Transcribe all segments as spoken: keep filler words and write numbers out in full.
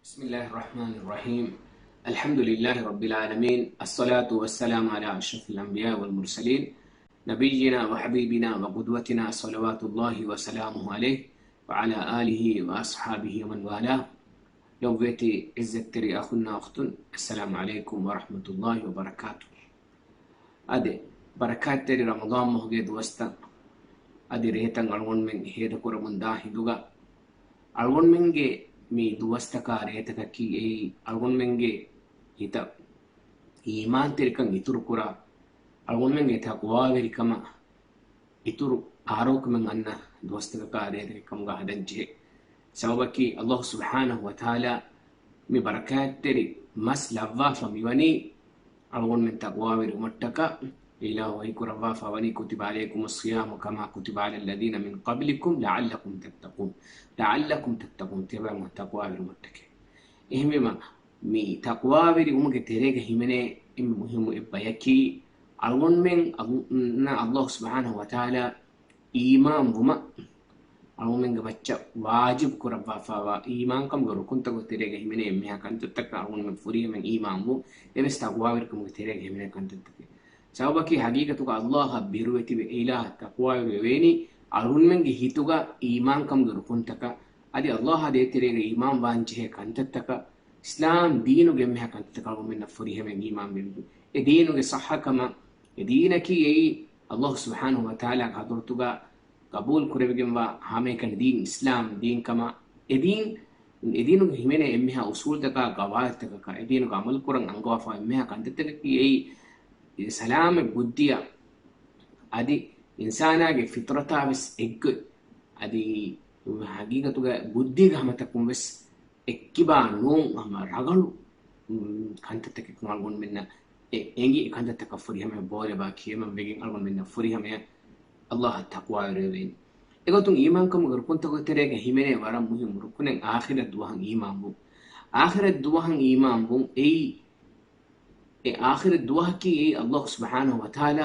بسم الله الرحمن الرحيم. الحمد لله رب العالمين. الصلاة والسلام على أشرف الأنبياء والمرسلين. نبينا وحبيبنا وقدوتنا صلوات الله وسلامه عليه وعلى آله وأصحابه ومن والاه. ލޮބުވެތި ޢިއްޒަތްތެރި އަޚުންނާ އުޚްތުން، السلام عليكم ورحمة الله وبركاته. އަދި ބަރަކާތްތެރި ރަމަޟާން މަހުގެ ދުވަސްތައް އަދި ރޭތައް އަޅުގަނޑުމެން ހޭދަކުރަމުންދާ ހިނދުގަ، އަޅުގަނޑުމެންގެ މި ދުވަސްތަކާ ރޭތަކަކީ އެއީ އަޅުގަނޑުމެންގެ ހިތަށް އީމާންތެރިކަން އިތުރުކުރާ، އަޅުގަނޑުމެންގެ ތަޤްވާވެރިކަމަށް އިތުރު އާރޯކަމެއް އަންނަ ދުވަސްތަކަކާ ރޭތަކެއް ކަމުގަ ހަދަންޖެހޭ. ސަބަބަކީ، ﷲ ސުބްޙާނަހު ވަތަޢާލާ މި ބަރަކާތްތެރި މަސް ލައްވާފަ މިވަނީ އަޅުގަނޑުމެން ތަޤްވާވެރިވުމަށްޓަކާ. އިލާހު ވަޙީކުރައްވާފަ ވަނީ، كتب عليكم الصيام كما كتب على الذين من قبلكم لعلكم تتقون. لعلكم تتقون، ތިޔަބައިމީހުން ތަޤްވާވެރިވުމަށްޓަކައި. އެހެންވީމަ، މި ތަޤްވާވެރިވުމުގެ ތެރޭގަ ހިމެނޭ އެންމެ މުހިއްމު އެއްބަޔަކީ، އަޅުގަނޑުމެން އަލް-، ނަ ﷲ ސުބްޙާނަހު ވަތަޢާލާ އީމާންވުމަށް އަޅުގަނޑުމެންގެ މައްޗަށް ވާޖިބު ކުރައްވާފައިވާ އީމާންކަމުގެ ރުކުންތަކުގެ ތެރޭގަ ހިމެނޭ އެންމެހާ ކަންތައްތަކަށް އަޅުގަނޑުމެން ފުރިހަމައިން އީމާންވުން، އެވެސް ތަޤްވާވެރިކަމުގެ ތެރޭގަ ހިމެނޭ ކަންތައްތަކެއް. ސަބަބަކީ ހަގީގަތުގަ ﷲ އަށް ބިރުވެތިވެ އެ އިލާހަށް ތަޤްވާވެރިވެވޭނީ އަޅުގަނޑުމެންގެ ހިތުގަ އީމާންކަމުގެ ރުކުންތަކަށް، އަދި ﷲ އާ ދޭތެރޭގަ އީމާންވާންޖެހޭ ކަންތައްތަކަށް، އިސްލާމް ދީނުގެ އެންމެހާ ކަންތައްތަކަށް އަޅުގަނޑުމެންނަށް ފުރިހަމައިން އީމާންވެވި. އެ ދީނުގެ ޞައްޙަކަމަށް، އެ ދީނަކީ އެއީ ﷲ ސުބްޙާނަހު ވަތަޢާލާގެ ޙަޟްރަތުގަ ޤަބޫލު ކުރެވިގެންވާ ހަމައެކަނި ދީން އިސްލާމް ދީން ކަމަށް، އެ ދީން، އެ ދީނުގެ ހިމެނޭ އެންމެހާ އުޞޫލުތަކާ، ޤަވާޢިދުތަކަކާ، އެ ދީނުގަ ޢަމަލު ކުރަން އަންގަވާފަ އެންމެހާ ކަންތައްތަކަކީ އެއީ ސަލާމަތް ބުއްދިއަށް އަދި އިންސާނާގެ ފިޠުރަތާ ވެސް އެއްގޮތް، އަދި ހަގީގަތުގަ ބުއްދީގެ ހަމަތަކުން ވެސް އެއްކިބާ ނޫން ހަމަ ރަގަޅު، މް، ކަންތައްތަކެއް ކަމަށް އަޅުގަނޑުމެންނަށް އެ އެނގި ކަންތައްތަކަށް ފުރިހަމަޔަށް ބޯލެބާ ކިޔަމަން ވެގެން އަޅުގަނޑުމެންނަށް ފުރިހަމަޔަށް ﷲ އަށް ތަޤްވާވެރިވެވޭނެ. އެގޮތުން އީމާންކަމުގެ ރުކުންތަކުގެ ތެރޭގަ ހިމެނޭ ވަރަށް މުހިއްމު ރުކުނެއް އާޚިރަތް ދުވަހަށް އީމާންވުން. އާޚިރަތް ދުވަހަށް އީމާންވުން އެއީ އެ އާޚިރަތް ދުވަހަކީ އެއީ ﷲ ސުބްޙާނަހު ވަތަޢާލާ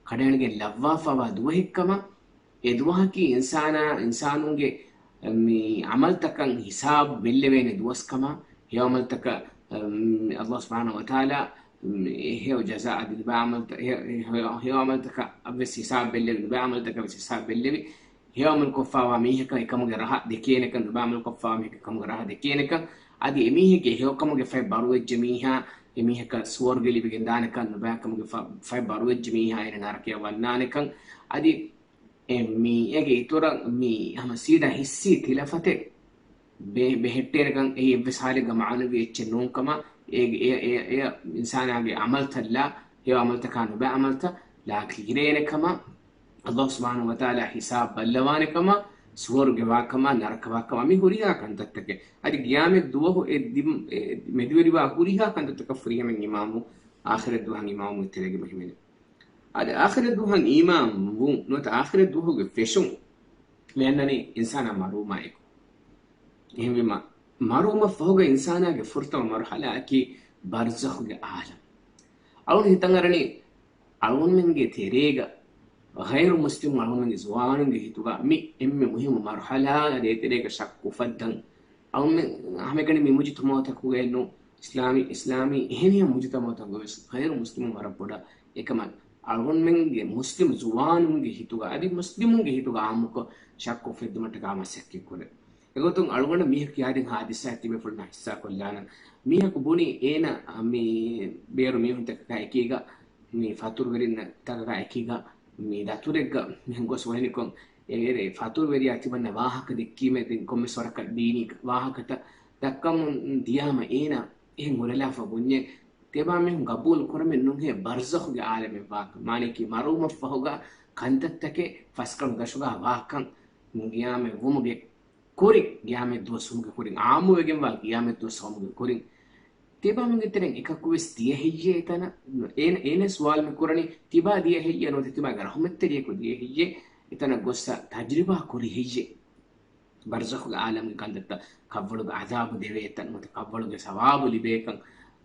ކަނޑައެޅިގެން ލައްވާފައިވާ ދުވަހެއްކަމަށް، އެ ދުވަހަކީ އިންސާނާ، އިންސާނުންގެ މި ޢަމަލުތަކަށް ހިސާބު ބެއްލެވޭނެ ދުވަސްކަމަށް، ހެޔޮ ޢަމަލުތަކަށް، މި ﷲ ސުބްޙާނަހު ވަތަޢާލާ މި ހެޔޮ ޖަޒާ އަދި ނުބައި ޢަމަލުތަ-، ހެޔޮ، ހެޔޮ، ހެޔޮ ޢަމަލުތަކަށް ވެސް ހިސާބު ބެއްލެވި، ނުބައި ޢަމަލުތަކަށް ވެސް ހިސާބު ބެއްލެވި، ހެޔޮ ޢަމަލު ކޮށްފައިވާ މީހަކަށް އެކަމުގެ ރަހަ ދެކޭނެކަން، ނުބައި ޢަމަލު ކޮށްފައިވާ މީހަކަށް އެކަމުގެ ރަހަ ދެކޭނެކަން، އަދި އެމީހެއްގެ ހެޔޮކަމުގެ ފަތް ބަރުވެއްޖެ މީހާ، އެމީހަކަށް ސުވަރުގެ ލިބިގެން ދާނެކަން، ނުބައި ކަމުގެ ފަ-، ފަތް ބަރުވެއްޖެ މީހާ އޭނަ ނަރަކަޔަށް ވަންނާނެކަން، އަދި އެ މީ އޭގެ އިތުރަށް މީ ހަމަ ސީދާ ހިއްސީ ތިލަފަތެއް ބެ-، ބެހެއްޓޭނެކަން އެއީ އެއްވެސް ޙާލެއްގަ މާނަވީ އެއްޗެއް ނޫންކަމަށް، އޭގެ އެ، އެ، އެ އިންސާނާގެ ޢަމަލުތައްލާ، ހެޔޮ ޢަމަލުތަކާ ނުބައި ޢަމަލުތައް ލާކި ކިރޭނެކަމަށް، ﷲ ސުބްޙާނަހު ވަތަޢާލާ ހިސާބު ބައްލަވާނެކަމަށް، ސުވަރުގެ ވާކަމާ، ނަރަކަ ވާކަމާ، މި ހުރިހާ ކަންތައްތަކެއް. އަދި ޤިޔާމަތް ދުވަހު އެ ދިމް-، އެ މެދުވެރިވާ ހުރިހާ ކަންތައްތަކަށް ފުރިހަމައިން އީމާންވުން، އާޚިރަތް ދުވަހަށް އީމާންވުން ތެރޭގަ ހިމެނޭ. އަދި އާޚިރަތް ދުވަހަށް އީމާންވުން ނުވަތަ އާޚިރަތް ދުވަހުގެ ފެށުން މި އަންނަނީ އިންސާނާ މަރުވުމާއެކު. އެހެންވީމަ، މަރުވުމަށް ފަހުގަ އިންސާނާގެ ފުރަތަމަ މަރުޙަލާއަކީ ބަރްޒަޚުގެ ޢާލަމް. އަޅުގަނޑު ހިތަށް އަރަނީ، އަޅުގަނޑުމެންގެ ތެރޭގަ ޣައިރު މުސްލިމު އަޅުގަނޑުމެންގެ ޒުވާނުންގެ ހިތުގަ މި އެންމެ މުހިއްމު މަރުޙަލާ އަދި އޭގެ ތެރޭގަ ޝައްކު އުފައްދަން. އަޅުގަނޑުމެން ހަމައެކަނި މި މުޖުތަމަޢުތަކުގައެއްނު، އިސްލާމީ، އިސްލާމީ އެހެނިހެން މުޖުތަމަޢުތަކުގަވެސް ޣައިރު މުސްލިމުން ވަރަށް ބޮޑަށް އެކަމަށް އަޅުގަނޑުމެންގެ މުސްލިމް ޒުވާނުންގެ ހިތުގަ އަދި މުސްލިމުންގެ ހިތުގަ ޢާއްމުކޮށް ޝައްކު އުފެއްދުމަށްޓަކާ މަސައްކަތްކުރޭ. އެގޮތުން އަޅުގަނޑަށް މީހަކު ކިޔާދިން ހާދިސާއެއް ތިބޭފުޅުންނާ ހިއްސާކޮށްލާނަން. މީހަކު ބުނި އޭނަ މި ބޭރު މީހުންތަކަކާ އެކީގަ، މި ފަތުރުވެރިންތަކަކާ އެކީގަ، މި ދަތުރެއްގަ މިހެން ގޮސް ވަނިކޮށް، އެވެރޭ ފަތުރުވެރިޔާ ތިމަންނަ ވާހަކަ ދެއްކީމޭ ދެން ކޮންމެސް ވަރަކަށް ދީނީ ވާހަކަތައް ދައްކަމުން ދިޔާމަ އޭނަ އެހެން އުރެލާފަ ބުންޏޭ. ތިޔަބައިމީހުން ގަބޫލު ކުރަމެއް ނޫންހޭ ބަރްޒަޚުގެ ޢާލަމެއް ވާކަން. މާނައަކީ މަރުވުމަށްފަހުގަ ކަންތައްތަކެއް ފަސްކަނޑު ދަށުގަ ވާކަން. ޤިޔާމަތް ވުމުގެ ކުރިން، ޤިޔާމަތް ދުވަސް ވުމުގެ ކުރިން، ޢާއްމުވެގެންވާ ޤިޔާމަތް ދުވަސް ވުމުގެ ކުރިން. ތިޔަބައިމީހުންގެ ތެރެއިން އެކަކުވެސް ދިޔަ ހެއްޔޭ އެތަނަށް؟ އޭނަ، އޭނަ ސުވާލު މި ކުރަނީ، ތިބާ ދިޔަ ހެއްޔޭ ނުވަތަ ތިބާގެ ރަޙުމަތްތެރިޔަކު ދިޔަ ހެއްޔޭ އެތަނަށް ގޮއްސަ ތަޖުރިބާ ކުރި ހެއްޔޭ؟ ބަރްޒަޚުގެ ޢާލަމްގެ ކަންތައްތައް، ކަށްވަޅުގެ ޢަޛާބު ދެވޭތަން ނުވަތަ ކަށްވަޅުގެ ސަވާބު ލިބޭކަން،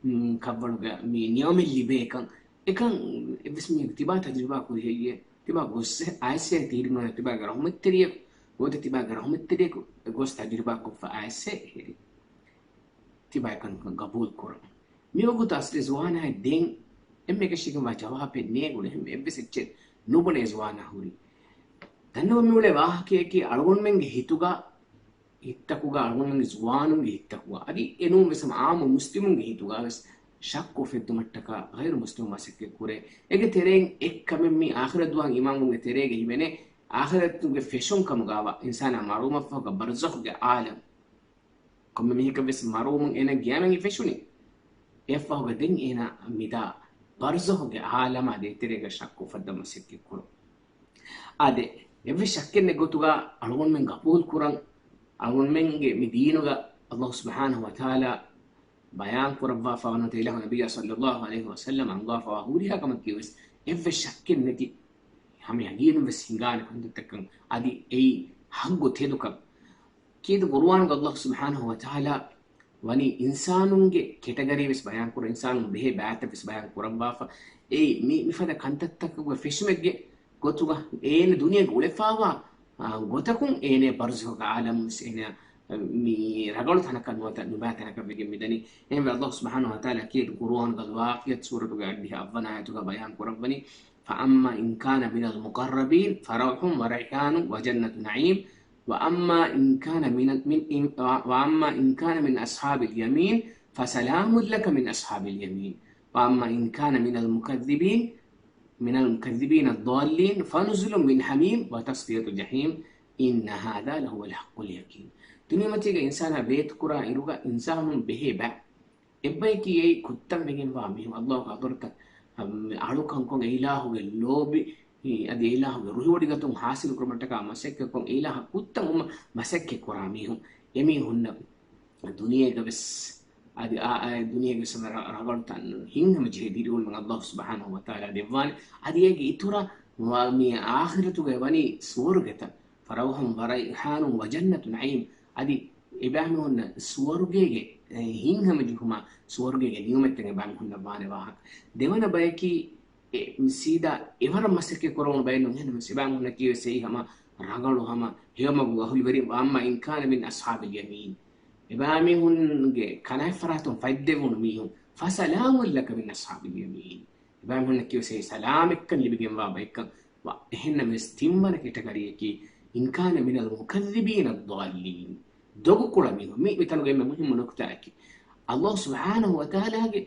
މް، ކަށްވަޅުގެ މި ނިޢުމަތް ލިބޭކަން، އެކަން އެއްވެސް މީހަކު ތިބާ ތަޖުރިބާ ކުރި ހެއްޔޭ؟ ތިބާ ގޮއްސެ އައިސްއޭ ތީރި ނުވަތަ ތިބާގެ ރަޙުމަތްތެރިޔަކު، ނުވަތަ ތިބާގެ ރަޙުމަތްތެރިޔަކު ގޮސް ތަޖުރިބާ ކޮށްފަ އައިސްއޭ އެހެރީ. ތިބާއަކަށް ގަބޫލު ކުރަން. މިވަގުތު އަސްލީ ޒުވާނާއަށް ދެން އެންމެ އެކަށީގެންވާ ޖަވާބެއް ނޭނގުނެ، އެންމެ އެއްވެސް އެއްޗެއް ނުބުނޭ ޒުވާނާ ހުރީ. ދަންނަވަން މިއުޅޭ ވާހަކަޔަކީ އަޅުގަނޑުމެންގެ ހިތުގަ، ހިތްތަކުގަ، އަޅުގަނޑުމެންގެ ޒުވާނުންގެ ހިތްތަކުގަ، އަދި އެނޫން ވެސް ހަމަ އާއްމު މުސްލިމުންގެ ހިތުގަ ވެސް ޝައްކު އުފެއްދުމަށްޓަކާ ޣައިރު މުސްލިމުން މަސައްކަތް ކުރޭ. އޭގެ ތެރެއިން އެއްކަމެއް މީ އާޚިރަތް ދުވަހަށް އީމާންވުމުގެ ތެރޭގަ ހިމެނޭ، އާޚިރަތުގެ ފެށުން ކަމުގައިވާ އިންސާނާ މަރުވުމަށްފަހުގަ ބަރްޒަޚުގެ ޢާލަމް. ކޮންމެ މީހަކަށް ވެސް މަރުވުމުން އޭނާ ގިޔާމަން ފެށުނީ. އެއަށްފަހުގަ ދެން އޭނާ މިދާ ބަރްޒަޚުގެ ޢާލަމާ ދޭތެރޭގަ ޝައްކު އުފައްދަން މަސައްކަތް ކުރުން. އާދެ، އެއްވެސް ޝައްކެއް ނެތް ގޮތުގަ އަޅުގަނޑުމެން ގަބޫލު ކުރަން، އަޅުގަނޑުމެންގެ މި ދީނުގަ އައްލާހު ސުބްޙާނަހު ވަތަޢާލާ ބަޔާން ކުރައްވާފަ ވަންނަ އިލާހު ނަބިއްޔާ ޞައްލައްލާހު ޢަލައިހި ވަސައްލަމަ އަންގާފަވާ ހުރިހާ ކަމަކީ ވެސް އެއްވެސް ޝައްކެއް ނެތި، ހަމަ ޔަގީނުން ވެސް ހިނގާނެ ކަންތައްތައްކަން، އަދި އެއީ ޙައްޤު ތެދުކަން. ކީރިތި ޤުރުއާނުގަ އައްލާހު ސުބްޙާނަހު ވަތަޢާލާ ވަނީ އިންސާނުންގެ ކެޓަގަރީ ވެސް ބަޔާން ކުރަން، އިންސާނުން ބެހޭ ބައިތައް ވެސް ބަޔާން ކުރައްވާފަ. އެއީ މި، މިފަދަ ކަންތައްތަކުގެ ފެށުމެއްގެ ގޮތުގަ އޭނަ ދުނިޔޭގަ އުޅެފަވާ، އާ، ގޮތަކުން އޭނަ ބަރްޒަޚުގެ ޢާލަމް ވެސް އޭނަ މި ރަނގަޅު ތަނަކަށް ނުވަތަ ނުބައި ތަނަކަށް ވެގެން މިދަނީ. އެހެންވެ އައްލާހު ސުބްޙާނަހު ވަތަޢާލާ ކީރިތި ޤުރުއާނުގަ ވާޤިޢަތު ސޫރަތުގެ އަށްޑިހަ އަށްވަނަ އާޔަތުގަ ބަޔާން ކުރައްވަނީ، فأما إن كان من المقربين فروح وريحان وجنة نعيم، وأما إن كان من، من، إن، وأما إن كان من أصحاب اليمين فسلام لك من أصحاب اليمين، وأما إن كان من المكذبين، من المكذبين الضالين فنزل من حميم وتصلية جحيم، إن هذا لهو الحق اليقين. ދުނިޔެމަތީގަ އިންސާނާ ބޭތުކުރާ އިރުގަ އިންސާނުން ބެހޭ ބައި އެއްބައިކީ އެއީ ކުއްތަން ވެގެންވާ މީހުން، އައްލާހުގެ ޙަޟްރަތަށް، އަ، އަޅުކަންކޮށް އެ އިލާހުގެ ލޯބި، އަދި އެ އިލާހުގެ ރުހިވޮޑިގަތުން ޙާޞިލުކުރުމަށްޓަކާ މަސައްކަތްކޮށް، އެ އިލާހަށް ކުއްތަން އުމަށް މަސައްކަތްކުރާ މީހުން، އެމީހުންނަށް ދުނިޔޭގަ ވެސް، އަދި އާ، އާ، ދުނިޔޭގަ ވެސް ރަ-، ރަނގަޅު ތަން ހިތްހަމަޖެހޭ ދިރިއުޅުމެއް އައްލާހު ސުބްޙާނަހު ވަތަޢާލާ ދެއްވާނެ. އަދި އޭގެ އިތުރަށް ވާ މި އާޚިރަތުގައި ވަނީ ސުވަރުގެތައް، فروح وريحان وجنة نعيم. އަދި އެބައިމީހުންނަށް ސުވަރުގޭގެ، އެ، ހިތްހަމަޖެހުމާ، ސުވަރުގޭގެ ނިޢުމަތްތައް އެބައިމީހުންނަށް ވާނެ ވާހަކަ. ދެވަނަ ބަޔަކީ، އެ، ސީދާ އެވަރަށް މަސައްކަތް ކުރެވުނު ބައެއް ނޫން. އެހެންނަމަވެސް އެބައިމީހުންނަކީ ވެސް އެއީ ހަމަ ރަނގަޅު ހަމަ ހެޔޮމަގު އަހުލުވެރިން. وأما إن كان من أصحاب اليمين، އެބައިމީހުންގެ ކަނާތް ފަރާތުން ފަތްދެވުނު މީހުން، فسلام لك من أصحاب اليمين. އެބައިމީހުންނަކީ ވެސް އެއީ ސަލާމަތްކަން ލިބިގެންވާ ބައެއްކަން. ވަ-، އެހެންނަމަވެސް ތިންވަނަ ކެޓަގަރީއަކީ، إن كان من المكذبين الضالين. ދޮގުކުޅަ މީހުން. މި، މިތަނުގެ އެންމެ މުހިއްމު ނުކުތާއަކީ، އައްލާހު ސުބްޙާނަހު ވަތަޢާލާގެ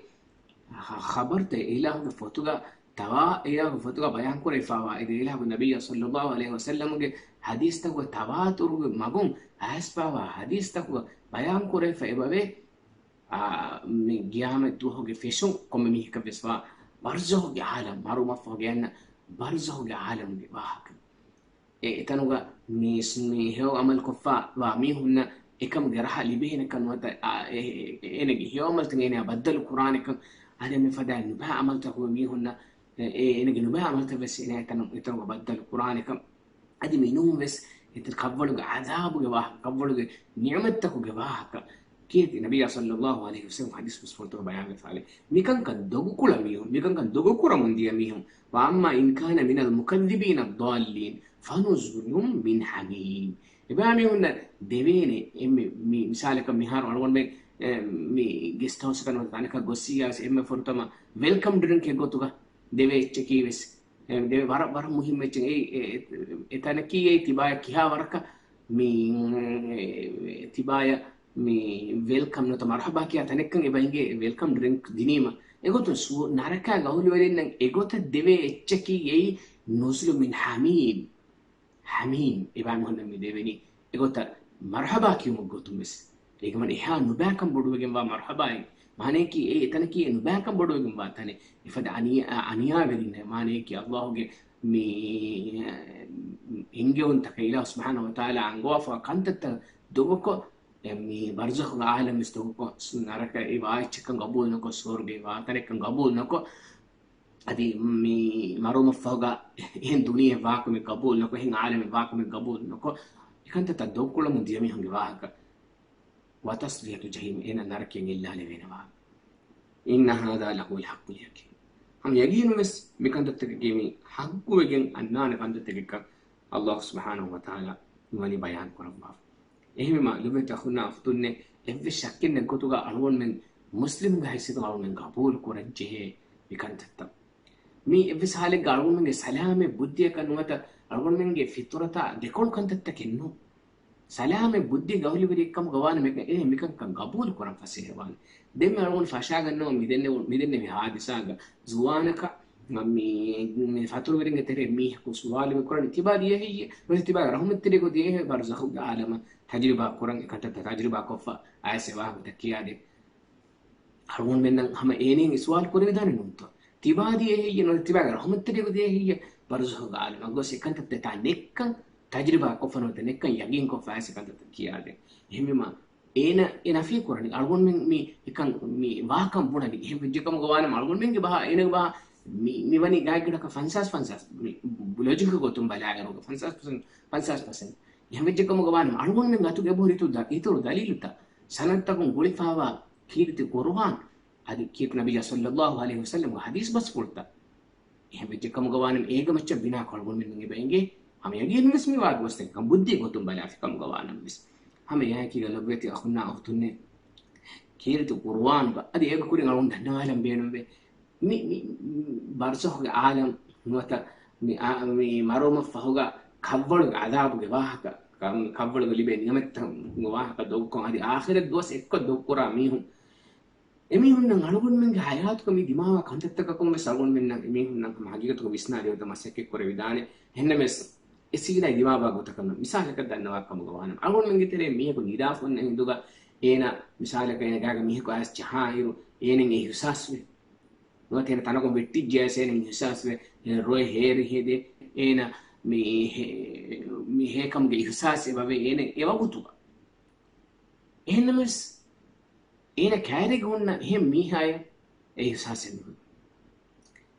ޚަ-، ޚަބަރުތައް އެ އިލާހުގެ ފޮތުގަ ތަވާ-، އެ އިލާހުގެ ފޮތުގަ ބަޔާންކުރެވިފަވާ، އޭގެ އިލާހުގެ ނަބިއްޔާ ޞައްލައްލާހު ޢަލައިހި ވަސައްލަމްގެ ޙަދީޘްތަކުގެ ތަވާތުރުގެ މަގުން އައިސްފަވާ ޙަދީޘްތަކުގަ ބަޔާންކުރެވިފަ އެބަވޭ. އާ، މި ގިޔާމަތް ދުވަހުގެ ފެށުން ކޮންމެ މީހަކަށް ވެސް ވާ ބަރްޒަޚުގެ ޢާލަމް، މަރުވުމަށްފަހު ގެންނަ ބަރްޒަޚުގެ ޢާލަމުގެ ވާހަކަ. އެ، އެތަނުގަ މީސް-، މި ހެޔޮ ޢަމަލު ކޮށްފަ ވާ މީހުންނަށް އެކަމުގެ ރަހަ ލިބޭނެކަން ނުވަތަ، އާ، އެ، އެ، އޭނަގެ ހެޔޮ ޢަމަލުތައް އޭނަ ބައްދަލު ކުރާނެކަން، އަދި މިފަދަ ނުބައި ޢަމަލުތަކުގެ މީހުންނަށް، އެ، އޭނަގެ ނުބައި ޢަމަލުތައް ވެސް އޭނަ އެތަނު-، އެތަނުގަ ބައްދަލު ކުރާނެކަން. އަދި މިނޫން ވެސް އެތަ ކަށްވަޅުގެ ޢަޛާބުގެ ވާހަކަ، ކަށްވަޅުގެ ނިޢުމަތްތަކުގެ ވާހަކަ ކީރިތި ނަބިއްޔާ ޞައްލައްލާހު ޢަލައިހި ވަސައްލަމް ޙަދީޘް ފުސްފުޅުތަކު ބަޔާންވެފާނެ. މިކަންކަން ދޮގުކުޅަ މީހުން، މިކަންކަން ދޮގުކުރަމުން ދިޔަ މީހުން، وأما إن كان من المكذبين الضالين فنزل من حميم. އެބައިމީހުންނަށް ދެވޭނެ އެންމެ މި-، މިސާލަކަށް މިހާރު އަޅުގަނޑުމެން، އެ، މި ގެސްޓް ހައުސްއަކަށް ނުވަތަ ތަނަކަށް ގޮއްސިއްޔާ ވެސް އެންމެ ފުރަތަމަ ވެލްކަމް ޑްރިންކް އެއްގޮތުގަ ދެވޭ އެއްޗަކީ ވެސް އެ، ދެވޭ ވަރަށް، ވަރަށް މުހިއްމު އެއްޗެއް. އެ، އެ، އެ، އެތަނަކީ އެ ތިބާޔަށް ކިހާ ވަރަކަށް މި، އެ، ތިބާޔަށް މި ވެލްކަމް ނުވަތަ މަރްޙަބާ ކިޔާ ތަނެއްކަން އެބަ އިނގޭ ވެލްކަމް ޑްރިންކް ދިނީމަ. އެގޮތުން ސު-، ނަރަކާގެ އަހުލުވެރިންނަށް އެގޮތަށް ދެވޭ އެއްޗަކީ އެއީ ނުޒުލު މިން ޙަމީމް. ޙަމީމް. އެބައިމީހުންނަށް މި ދެވެނީ އެގޮތަށް މަރްޙަބާ ކިޔުމުގެ ގޮތުން ވެސް. އޭގެ މާނަ އެހާ ނުބައިކަން ބޮޑުވެގެންވާ މަރްޙަބާއެއް. މާނަޔަކީ އެ އެތަނަކީ އެ ނުބައިކަން ބޮޑުވެގެންވާ ތަނެއް. އެފަދަ އަނިޔާ-، އަނިޔާވެރިންނެއް. މާނަޔަކީ އައްލާހުގެ މި އެންގެވުންތަކަށް އިލާހު ސުބްޙާނަހު ވަތަޢާލާ އަންގަވާފަވާ ކަންތައްތައް ދޮގުކޮށް، އެ މި ބަރްޒަޚުގެ ޢާލަމް ވެސް ދޮގުކޮށް، ނަރަކައި ވާ އެއްޗެއްކަން ގަބޫލު ނުކޮށް، ސުވަރުގެ ވާ ތަނެއްކަން ގަބޫލު ނުކޮށް، އަދި މި މަރުވުމަށްފަހުގަ އެހެން ދުނިޔެ ވާކަމެއް ގަބޫލު ނުކޮށް، އެހެން ޢާލަމެއް ވާކަމެއް ގަބޫލު ނުކޮށް، އެކަންތައްތައް ދޮގުކުޅަމުން ދިޔަ މީހުންގެ ވާހަކަ. وتصلية جحيم، އޭނަ ނަރަކައިން އެއްލާލެވޭނެ ވާހަކަ. إن هذا لهو الحق اليقين. ހަމަ ޔަގީނުން ވެސް މި ކަންތައްތަކަކީ މި ޙައްޤުވެގެން އަންނާނެ ކަންތައްތަކެއްކަން އައްލާހު ސުބްޙާނަހު ވަތަޢާލާ މިވަނީ ބަޔާން ކުރައްވާފަ. އެހެންވީމާ ލޮބުވެތި އަޚުންނާ އުޚްތުންނޭ، އެއްވެސް ޝައްކެއް ނެތް ގޮތުގަ އަޅުގަނޑުމެން މުސްލިމުގެ ހައިސިއްޔަތުގަ އަޅުގަނޑުމެން ގަބޫލު ކުރަން ޖެހޭ މި ކަންތައްތައް. މީ އެއްވެސް ހާލެއްގަ އަޅުގަނޑުމެންގެ ސަލާމަތް ބުއްދިއަކަށް ނުވަތަ އަޅުގަނޑުމެންގެ ފިޠުރަތާ ދެކޮޅު ކަންތައްތަކެއް ނޫން. ސަލާމަތް ބުއްދި ގަބޫލުވެރިއެއްކަމުގަ ވާނަމަ އެ މިކަންކަން ގަބޫލު ކުރަން ފަސޭހަވާނެ. ދެންމެ އަޅުގަނޑު ފަށާގަންނަވަން މިދެންނެވި، މިދެންނެވި ހާދިސާގަ ޒުވާނަކަށް މި، މި ފަތުރުވެރިންގެ ތެރޭ މީހަކު ސުވާލު މި ކުރަނީ ތިބާ ދިޔަ ހެއްޔޭ؟ ނުވަތަ ތިބާގެ ރަހުމަތްތެރިޔަކު ދިޔަ ހެއްޔޭ؟ ބަރްޒަޚުގެ އާލަމަށް ތަޖުރިބާ ކުރަން އެ ކަންތައްތައް ތަޖުރިބާ ކޮށްފަ އައިސް އެ ވާހަކަތައް ކިޔާދޭ. އަޅުގަނޑުމެންނަށް ހަމަ އޭނައިން ސުވާލު ކުރެވިދާނެ ނޫންތޯ؟ ތިބާ ދިޔަ ހެއްޔޭ؟ ނުވަތަ ތިބާގެ ރަހުމަތްތެރިޔަކު ދިޔަ ހެއްޔޭ؟ ބަރްޒަޚުގެ އާލަމަށް ގޮސް އެ ކަންތައްތައް ތާ ނެއްކަން ތަޖުރިބާ ކޮށްފަ ނުވަތަ ނެއްކަން ޔަގީން ކޮށްފަ އައިސް އެ ކަންތައްތައް ކިޔާދޭ. އެހެންވީމާ އޭނަ އެ ނަފީ ކުރަނީ އަޅުގަނޑުމެން މި އެކަން މި ވާކަން ބުނަނީ. އެހެން ވެއްޖެކަމުގަ ވާނަމަ އަޅުގަނޑުމެންގެ ބަހާ އޭނަގެ ބަހާ މި، މި ވަނީ ގާތްގަނޑަކަށް ފަންސާސް ފަންސާސް، މި ލޮޖިކް ގޮތުން ބަލާއިރު ފަންސާސް ޕަސެންޓް، ފަންސާސް ޕަސެންޓް. އެހެން ވެއްޖެކަމުގަ ވާނަމަ އަޅުގަނޑުމެން އަތުގަ އެބަހުރި އިތުރު ދަ-، އިތުރު ދަލީލުތައް، ސަނަދުތަކުން ގުޅިފައިވާ ކީރިތި ޤުރުއާން، އަދި ކީރިތި ނަބިއްޔާ ޞައްލައްލާހު ޢަލައިހި ވަސައްލަމްގެ ޙަދީޘް ބަސްފުޅުތައް. އެހެން ވެއްޖެކަމުގަ ވާނަމަ އޭގެ މައްޗަށް ބިނާކޮށް އަޅުގަނޑުމެން އެބަ އެނގޭ ހަމަ ޔަގީންވެސް މި ވާގޮތަކަށް ބުއްދީ ގޮތުން ބަލާފިކަމުގަ ވާނަމަވެސް. ހަމަ އެއާއެކީގަ ލޮބުވެތި އަޚުންނާ އުޚްތުންނޭ، ކީރިތި ޤުރުއާނުގަ އަދި އޭގެ ކުރިން އަޅުގަނޑު ދަންނަވާލަން ބޭނުންވޭ. މި، މި ބަރްޒަޚުގެ އާލަމް ނުވަތަ މި އާ-، މި މަރުވުމަށްފަހުގަ ކަށްވަޅުގެ ޢަޛާބުގެ ވާހަކަ، ކަ-، ކަށްވަޅުގަ ލިބޭ ނިޢުމަތްތަކުގެ ވާހަކަ ދޮގުކޮށް އަދި އާޚިރަތް ދުވަސް އެއްކޮށް ދޮގުކުރާ މީހުން، އެމީހުންނަށް އަޅުގަނޑުމެންގެ ޙަޔާތުގަ މި ދިމާވާ ކަންތައްތަކަކުން ވެސް އަޅުގަނޑުމެންނަށް އެމީހުންނަށް ހަމަ ހަގީގަތުގަ ވިސްނާލި އޮތަ މަސައްކަތް ކުރެވިދާނެ. އެހެންނަމަވެސް، އެ ސީނާ ދިމާވާ ގޮތަކަށް ނޫން. މިސާލަކަށް ދަންނަވާ ކަމުގަ ވާނަމަ، އަޅުގަނޑުމެންގެ ތެރޭ މީހަކު ނިދާފަ އޮންނަ ހިނދުގަ އޭނަ މިސާލަކަށް އޭނަ ގާގަ މީހަކު އައިސް ޖަހާއިރު، އޭނަ އިހުސާސްވޭ. ނުވަތަ އޭނަ ތަނަކުން ވެއްޓިއްޖެއައިސް އޭނަ އިހުސާސްވޭ. އޭނަ ރޮއެ ހޭރި ހެދޭ. އޭނަ މި ހޭ-، މި ހޭކަމުގެ އިހުސާސް އެބަވޭ އޭނަ އެ ވަގުތުގަ. އެހެންނަމަވެސް، އޭނަ ކައިރީގަ ހުންނަ އެހެން މީހާޔަށް އެ އިހުސާސެއް ނުވޭ.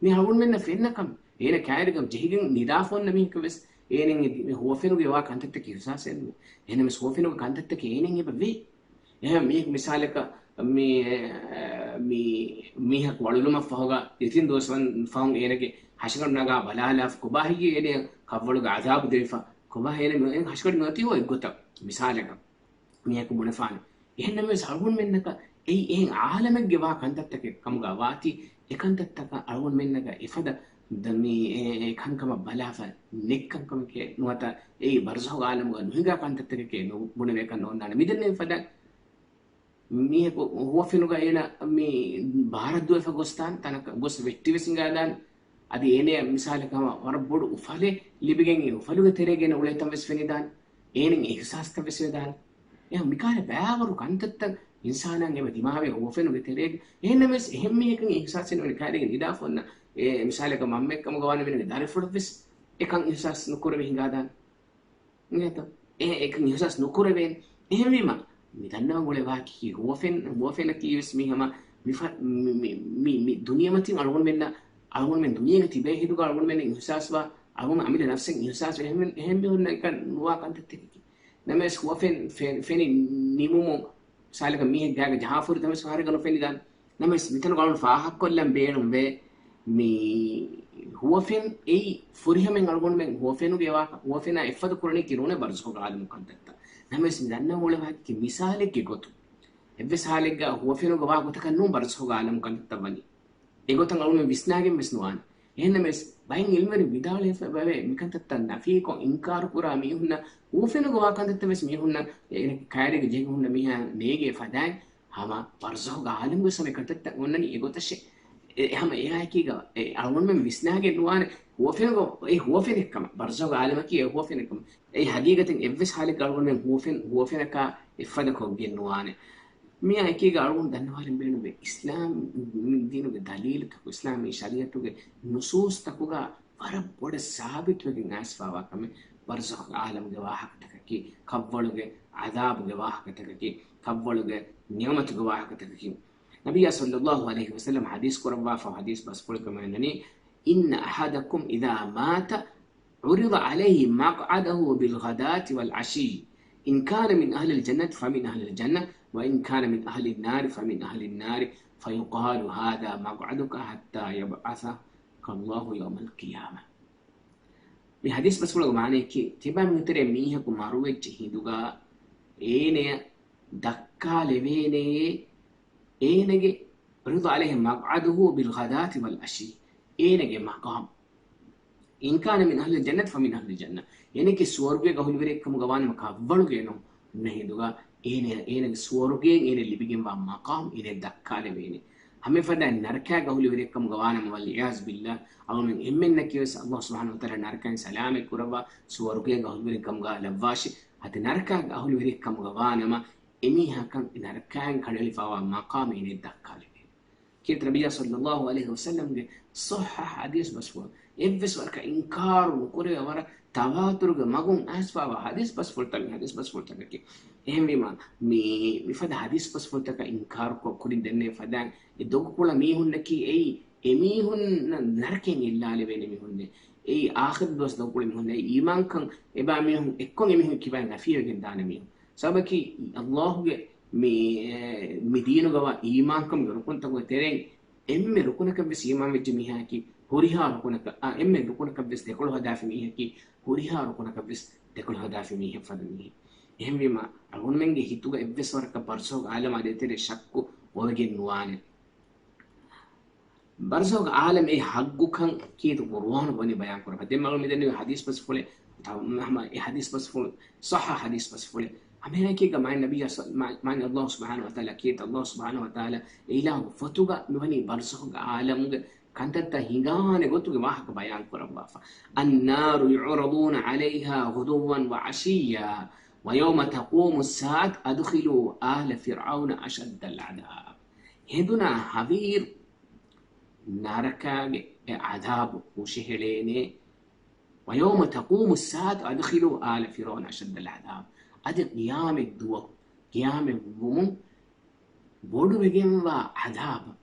މީ އަޅުގަނޑުމެންނަށް ފެންނަ ކަމެއް. އޭނަ ކައިރީގަ ޖެހިގެން ނިދާފަ އޮންނަ މީހަކަށް ވެސް އޭނައަށް އެ ހުވަފެނުގެ ވާ ކަންތައްތަކެއް އިހުސާސެއް ނުވޭ. އެހެންނަމަވެސް ހުވަފެނުގެ ކަންތައްތަކެއް އޭނައަށް އެބަ ވޭ. އެހެން މީހަކު މިސާލަކަށް މި، މި މީހަކު ވަޅުލުމަށްފަހުގަ ދެތިން ދުވަސް ވަން ފަހުން އޭނަގެ ހަށިގަނޑު ނަގާ ބަލާލާފަ ކޮބާ ހެއްޔޭ އޭނަ ކަށްވަޅުގެ ޢަޛާބު ދެވިފަ؟ ކޮބާ އޭނަ މި ހަށިގަނޑު ނުވަތީ އޮތް ގޮތަށް މިސާލަކަށް؟ މީހަކު ބުނެފާނެ. އެހެންނަމަވެސް އަޅުގަނޑުމެންނަކަށް އެއީ އެހެން އާލަމެއްގެ ވާ ކަންތައްތަކެއް ކަމުގަ ވާތީ، އެ ކަންތައްތަކަށް އަޅުގަނޑުމެންނަކަށް އެފަދަ ދަ-، މި އެ، އެ ކަންކަމަށް ބަލާފަ ނެތް ކަންކަމެކޭ ނުވަތަ އެއީ ބަރްޒަޚު އާލަމުގަ ނުހިނގާ ކަންތައްތަކެކޭ ނު-، ބުނެވޭކަށް ނޯންނާނެ. މިދެންނެވި ފަދަ މީހަކު ހުވަފެނުގަ އޭނަ މި ބާރަށް ދުވެފަ ގޮސްދާން ތަނަކަށް ގޮސް ވެއްޓިވެސް ހިނގާދާން. އަދި އޭނަޔަށް މިސާލަކަށް ހަމަ ވަރަށް ބޮޑު އުފަލެއް ލިބިގެން އެ އުފަލުގެ ތެރޭގަ އޭނަ އުޅޭތަން ވެސް ފެނިދާނެ. އޭނަ އިހުސާސްތައް ވެސް ވެދާނެ. އެހެން މިކާރެ ބައިވަރު ކަންތައްތައް އިންސާނާއަށް އެބަ ދިމާވޭ ހުވަފެނުގެ ތެރޭގަ. އެހެންނަމަވެސް އެހެން މީހަކަށް އިހުސާސެއް ނުވެ ކައިރީގަ ނިދާފަ އޮންނަ އެ މިސާލަކަށް މަންމައެއްކަމުގަ ވާނަމަ އޭނަގެ ދަރިފުޅަށް ވެސް އެކަން އިހުސާސް ނުކުރެވި ހިނގާދާނެ. އިނގޭތޯ؟ އެ އެކަން އިހުސާސް ނުކުރެވޭނެ. އެހެންވީމަ، މި ދަންނަވަން އުޅޭ ވާހަކައަކީ ހުވަފެން، ހުވަފެނަކީ ވެސް މީ ހަމަ މި ފަ-، މި، މި، މި، މި ދުނިޔެމަތިން އަޅުގަނޑުމެންނަށް، އަޅުގަނޑުމެން ދުނިޔޭގަ ތިބޭ ހިނދުގަ އަޅުގަނޑުމެންނަށް އިހުސާސްވާ، އަޅުގަނޑު އަމިއްލަ ނަފްސަށް އިހުސާސްވާ އެހެން، އެހެން މީހުންނަށް އެކަން ނުވާ ކަންތައްތަކަކީ. ނަމަވެސް ހުވަފެން ފެ-، ފެނި ނިމުމުން ސާލިކަ މީހެއް ގާގަ ޖަހާފަހުރި ތަންވެސް ފަހަރެއްގަ ނުފެނިދާނެ. ނަމަވެސް މިތަނުގަ އަޅުގަނޑު ފާހަގަކޮށްލަން ބޭނުންވޭ، މި ހުވަފެން އެއީ ފުރިހަމައިން އަޅުގަނޑުމެން ހުވަފެނުގެ ވާ-، ހުވަފެނާ އެއްފަދަ ކުރަނީކީ ނޫނޭ ބަރްޒަޚުގެ އާލަމު ކަންތައްތައް. ނަމަވެސް މި ދަންނަވަން އުޅޭ ވާހަކައަކީ މިސާލެއްގެ ގޮތުން. އެއްވެސް ހާލެއްގަ ހުވަފެނުގަ ވާ ގޮތަކަށް ނޫން ބަރްޒަޚުގެ އާލަމު ކަންތައް ވަނީ. އެގޮތަށް އަޅުގަނޑު ވިސްނާގެން ވެސް ނުވާނެ. އެހެންނަމަވެސް، ބައެއް ޢިލްމުވެރިން ވިދާޅުވެފައިވޭ، މިކަންތައްތައް ނަފީކޮށް އިންކާރު ކުރާ މީހުންނަށް، ހުވަފެނުގަ ވާ ކަންތައްތައް ވެސް މީހުންނަށް، އޭނަ ކައިރީގަ ޖެހިގެން ހުންނަ މީހާ ނޭގޭ ފަދައިން، ހަމަ ބަރްޒަޚުގެ އާލަމުގަ ވެސް ހަމަ އެކަންތައްތައް އޮންނަނީ އެގޮތަށޭ. އެ، ހަމަ އެއާއެކީގަ، އެ، އަޅުގަނޑުމެން ވިސްނާގެން ނުވާނެ، ހުވަފެނުގަ، އެ ހުވަފެނެއްކަމަށް، ބަރްޒަޚުގެ އާލަމަކީ އެ ހުވަފެނެއްކަމަށް. އެއީ ހަގީގަތެއް އެއްވެސް ހާލެއްގަ އަޅުގަނޑުމެން ހުވަފެން، ހުވަފެނަކާ އެއްފަދަ ކޮށްގެން ނުވާނެ. މިއާ އެކީގަ އަޅުގަނޑު ދަންނަވާލަން ބޭނުންވޭ، އިސްލާމް ދީނުގެ ދަލީލުތަކު، އިސްލާމީ ޝަރީޢަތުގެ ނުސޫސްތަކުގަ ވަރަށް ބޮޑަށް ސާބިތުވެގެން އައިސްފައިވާ ކަމެއް ބަރްޒަޚު އާލަމުގެ ވާހަކަތަކަކީ، ކަށްވަޅުގެ ޢަޛާބުގެ ވާހަކަތަކަކީ، ކަށްވަޅުގެ ނިޢުމަތުގެ ވާހަކަތަކަކީ. ނަބިއްޔާ ޞައްލައްލާހު ޢަލައިހި ވަސައްލަމް ޙަދީޘް ކުރައްވާފަ ޙަދީޘް ބަސްފުޅަކަށް މިވަނީ، إن أحدكم إذا مات عرض عليه مقعده بالغداة والعشي، إن كان من أهل الجنة فمن أهل الجنة، وإن كان من أهل النار فمن أهل النار، فيقال هذا مقعدك حتى يبعثك الله يوم القيامة. މި ޙަދީޘް ބަސްފުޅުގެ މާނައަކީ، ތިބާ މީހުންތެރޭ މީހަކު މަރުވެއްޖެ ހިނދުގަ އޭނަޔަށް ދައްކާލެވޭނެޔޭ، އޭނަގެ، يعرض عليه مقعده بالغداة والعشي، އޭނަގެ މަޤާމް. إن كان من أهل الجنة فمن أهل الجنة. އޭނަކީ ސުވަރުގޭގެ އަހުލުވެރިއެއްކަމުގަ ވާނަމަ، ކަށްވަޅުގައެއް ނޫން. އެހިނދުގަ އޭނަ، އޭނަގެ ސުވަރުގޭން އޭނަ ލިބިގެންވާ މަޤާމް އޭނަ ދައްކާލެވޭނެ. ހަމައެފަދައިން ނަރަކާގެ އަހުލުވެރިއެއްކަމުގަ ވާނަމަ، والعياذ بالله، އަޅުމެން އެންމެންނަކީވެސް އައްލާހު ސުބްޙާނަހު ވަތަޢާލާ ނަރަކައިން ސަލާމަތް ކުރައްވާ، ސުވަރުގޭގެ އަހުލުވެރިން ކަމުގަ ލައްވާށި. އަދި ނަރަކާގެ އަހުލުވެރިއެއްކަމުގަ ވާނަމަ، އެމީހާކަން ނަރަކައިން ކަނޑައެޅިފައިވާ މަޤާމް އޭނަ ދައްކާލެވޭނެ. ކީރިތި ނަބިއްޔާ ޞައްލައްލާހު ޢަލައިހި ވަސައްލަމްގެ ޞައްޙަ ޙަދީޘް ބަސްފުޅު، އެއްވެސް ވަރަކަށް އިންކާރު ނުކުރެވޭ ވަރަށް ތަވާތުރުގެ މަގުން އައިސްފައިވާ ޙަދީޘް ބަސްފުޅުތައް، ޙަދީޘް ބަސްފުޅުތަކަކީ. އެހެންވީމަ، މި، މިފަދަ ޙަދީޘް ބަސްފުޅުތަކަށް އިންކާރުކޮށް ކުރިން ދެންނެވި ފަދައިން، އެ ދޮގުކުޅަ މީހުންނަކީ އެއީ، އެމީހުންނަށް ނަރަކައިން އެއްލާލެވޭނެ މީހުންނޭ. އެއީ އާޚިރަތް ދުވަސް ދޮގުކުޅަ މީހުންނޭ. އީމާންކަން އެބައިމީހުން އެއްކޮށް އެމީހުން ކިބައިން ނަފީވެގެން ދާނެ މީހުން. ސަބަބަކީ އައްލާހުގެ މި، މި ދީނުގަވާ އީމާންކަމުގެ ރުކުންތަކުގެ ތެރެއިން އެންމެ ރުކުނަކަށްވެސް އީމާންވެއްޖެ މީހާއަކީ ހުރިހާ ރުކުނަކަށް، އާ، އެންމެ ރުކުނަކަށްވެސް ދެކޮޅު ހަދާފި މީހަކީ ހުރިހާ ރުކުނަކަށްވެސް ދެކޮޅު ހަދާފި މީހެއް ފަދަ މީހެއް. އެހެންވީމަ، އަޅުގަނޑުމެންގެ ހިތުގަ އެއްވެސް ވަރަކަށް ބަރްޒަޚުގެ ޢާލަމާ ދޭތެރޭ ޝައްކު އޮވެގެން ނުވާނެ. ބަރްޒަޚުގެ ޢާލަމް އެ ޙައްޤުކަން ކީރިތި ޤުރުއާނު ވަނީ ބަޔާން ކުރައްވާ. ދެން މި ދެންނެވި ޙަދީޘް ބަސްފުޅެއް، ތަ-، ހަމަ އެ ޙަދީޘް ބަސްފުޅު، ޞައްޙަ ޙަދީޘް ބަސްފުޅެއް. ހަމައެކީގަ މާތް ނަބިއްޔާ ޞަ-، މާ-، މާތް ﷲ ސުބްޙާނަހު ވަތަޢާލާ ކީރިތި ﷲ ސުބްޙާނަހު ވަތަޢާލާ އެ އިލާހުގެ ފޮތުގަ މިވަނީ ބަރްޒަޚުގެ ޢާލަމުގެ ކަންތައްތައް ހިނގާނެ ގޮތުގެ ވާހަކަ ބަޔާން ކުރައްވާފަ. النار يعرضون عليها غدوا وعشيا ويوم تقوم الساعة أدخلوا آل فرعون أشد العذاب. ހެނދުނާ ހަވީރު ނަރަކާގެ އެ ޢަޛާބު ހުށަހެޅޭނެ. ويوم تقوم الساعة أدخلوا آل فرعون أشد العذاب. އަދި ޤިޔާމަތް ދުވަހު، ޤިޔާމަތް ވުމުން ބޮޑުވެގެންވާ ޢަޛާބަށް